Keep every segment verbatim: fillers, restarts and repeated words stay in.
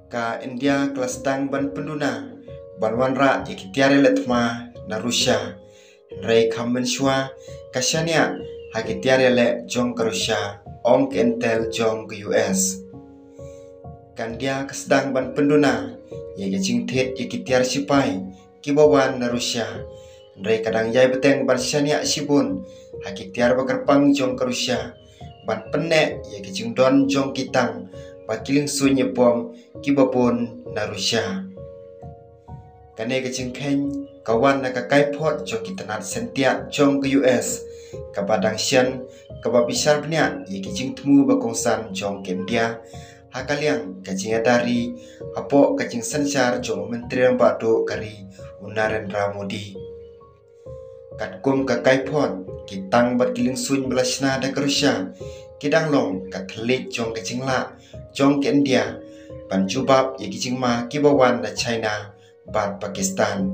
Ka India ka la sdang ban pynduna ban wanrah ïa ki tiar ïaleh thma na Russia. Hynrei kham mynshuwa ka shaniah ha ki tiar ïaleh jong ka Russia, ong ka intel jong ka U S. Ka India ka sdang ban pynduna ïa ki jingthied ïa ki tiar shipai kiba wan na Russia. Hynrei ka dang ïai bteng ban shaniah shibun ha ki tiar ba kyrpang jong ka Russia ban pynneh ïa ki jingdon jong ki tank bad ki lyngsuiñ ïa bom kiba bun na Russia. Kane ka jingkheiñ ka wan na ka kaiphod jong ki tnat syntiat jong ka U S kaba dang shen, kaba bishar bniah ïa ki jingthmu ba kongsan jong ka India ha ka liang ka jingïada ri hapoh ka jingsynshar jong u Myntri Rangbah Duh ka ri, u Narendra Modi. Katkum ka kaiphod, ki tank bad ki lyngsuiñ ba la shna da ka Russia ki dang long ka thylliej jong ka jinglah jong ka India ban jubab ïa ki jingma kiba wan na China bad Pakistan.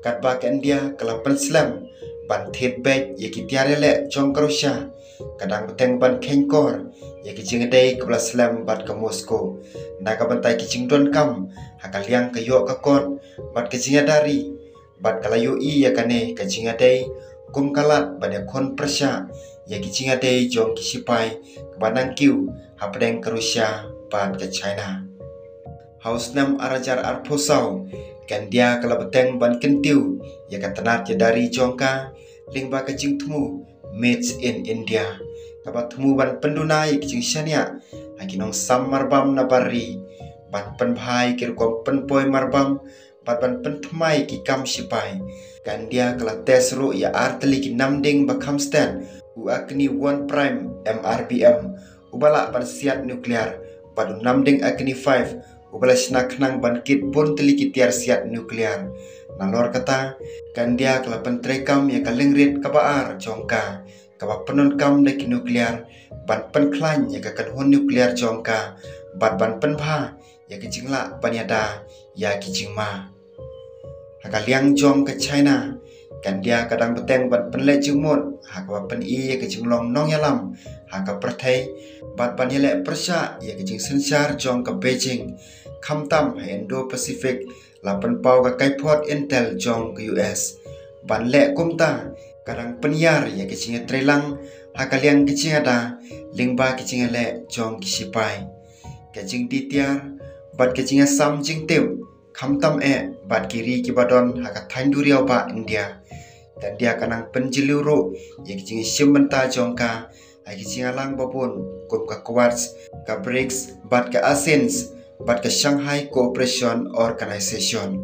Katba ka India ka la pynslem ban thied beit ïa ki tiar ïaleh jong ka Russia, ka dang bteng ban kheiñkor ïa ki jingïadei kaba la slem bad ka Moscow na ka bynta ki jingdonkam ha ka liang ka ïoh ka kot bad ka jingïada ri, bad ka la ïohi ïa kane ka jingïadei kum ka lad ban ïakhun pyrshah ïa ki jingïadei jong ki shipai kaba nang kiew hapdeng ka Russia bad ka China. Ha u snem ar hajar arphew saw, ka India ka la bteng ban kyntiew ïa ka tnat ïada ri jong ka lyngba ka jingthmu Made in India, kaba thmu ban pynduna ïa ki jingshaniah ha ki nongsam marbam na bar ri, ban pynbha ïa ki rukom pynpoi marbam bad ban pynthymmai ïa ki kam shipai. Ka India ka la test ruh ïa ar tylli ki namding ba kham stet, u Agni one prime M R B M uba lah ban siat nuclear, bad u namding Agni five uba la shna khnang ban kit bun tylli ki tiar siat nuclear. Nalor kata, ka India ka la pyntreikam ïa ka lyngrit kaba ar jong ka, kaba pyndonkam da ki nuclear, ban pynkhlaiñ ïa ka kynhun nuclear jong ka bad ban pynbha ïa ka jinglah ban ïada ïa ki jingma. Ha ka liang jong ka China, ka India ka dang bteng ban pynleit jingmut ha kaba pyni ïa ka jinglong nongïalam ha ka pyrthei bad ban ïaleh pyrshah ïa ka jingsynshar jong ka Beijing, khamtam ha Indo-Pacific, la pynpaw ka kaiphod intel jong ka U S. Ban leh kumta, ka dang pynïar ïa ka jingïatreilang ha ka liang ka jingïada lyngba ka jingïaleh jong ki shipai. Ka jingdie tiar bad ka jingïasam jingtip, khamtam eh bad ki ri kiba don ha ka thaiñ duriaw ba India. Ka India ka nang pynjylliew ruh ïa ka jingïashim bynta jong ka ha ki jingïalang babun kum ka Quads, ka BRICS bad ka ASEAN bad ka Shanghai Cooperation Organization.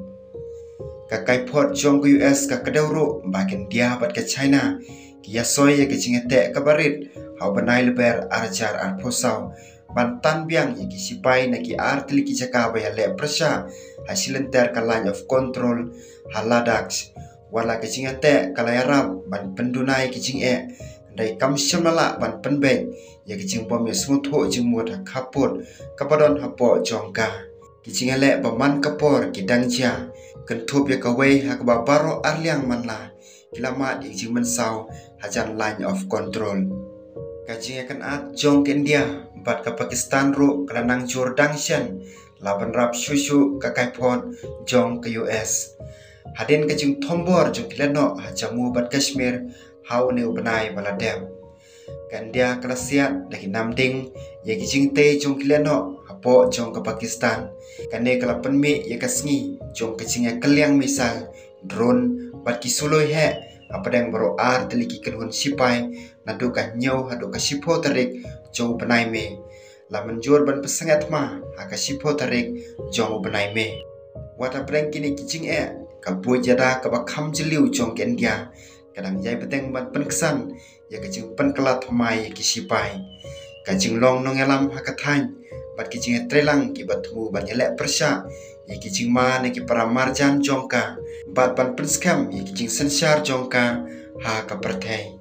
Ka kaiphod jong ka U S ka kdew ruh ba ka India bad ka China ki ïasoi ïa ka jingïateh kaba rit ha u bnai Lber ar hajar arphew saw, ban tan biang ïa ki shipai na ki ar tylli ki jaka ba ïaleh pyrshah ha shilynter ka Line of Control ha Ladakh. Wat la ka jingïateh ka la ïarap ban pynduna ïa ki jingeh, hynrei kam shym la lah ban pynbeit ïa ka jingbym ïasngewthuh jingmut ha khappud kaba don hapoh jong ka. Ki jingïaleh ba man ka por ki dang jia, kynthup ïa kawei ha kaba baroh arliang man la ki la mad ïa ka jingmynsaw hajan Line of Control. Ka jingïakynad jong ka India bad ka Pakistan ruh ka la nang jur dang shen, la bynrap shuh shuh ka kaiphod jong ka U S. Hadien ka jingthombor jong ki lehnoh ha Jammu bad Kashmir ha une u bnai ba la dep, ka India ka la siat da ki namding ïa ki jingtei jong ki lehnoh hapoh jong ka Pakistan. Kane ka la pynmih ïa ka sngi jong ka jingïakylliang missile, drone bad ki suloi heh hapdeng baroh ar tylli ki kynhun shipai, naduh ka hynñiew haduh ka shiphew tarik jong u bnai May. La mynjur ban pynsangeh thma ha ka shiphew tarik jong u bnai May. Wat hapdeng kine ki jingeh, ka buit ïada kaba kham jylliew jong ka India ka dang ïai bteng ban pynksan ïa ka jingpynkylla thymmai ïa ki shipai. Ka jinglong nongïalam ha ka thaiñ bad ki jingïatreilang kiba thmu ban ïaleh pyrshah ïa ki jingma na ki para marjan jong ka bad ban pynskhem ïa ki jingsynshar jong ka ha ka pyrthei.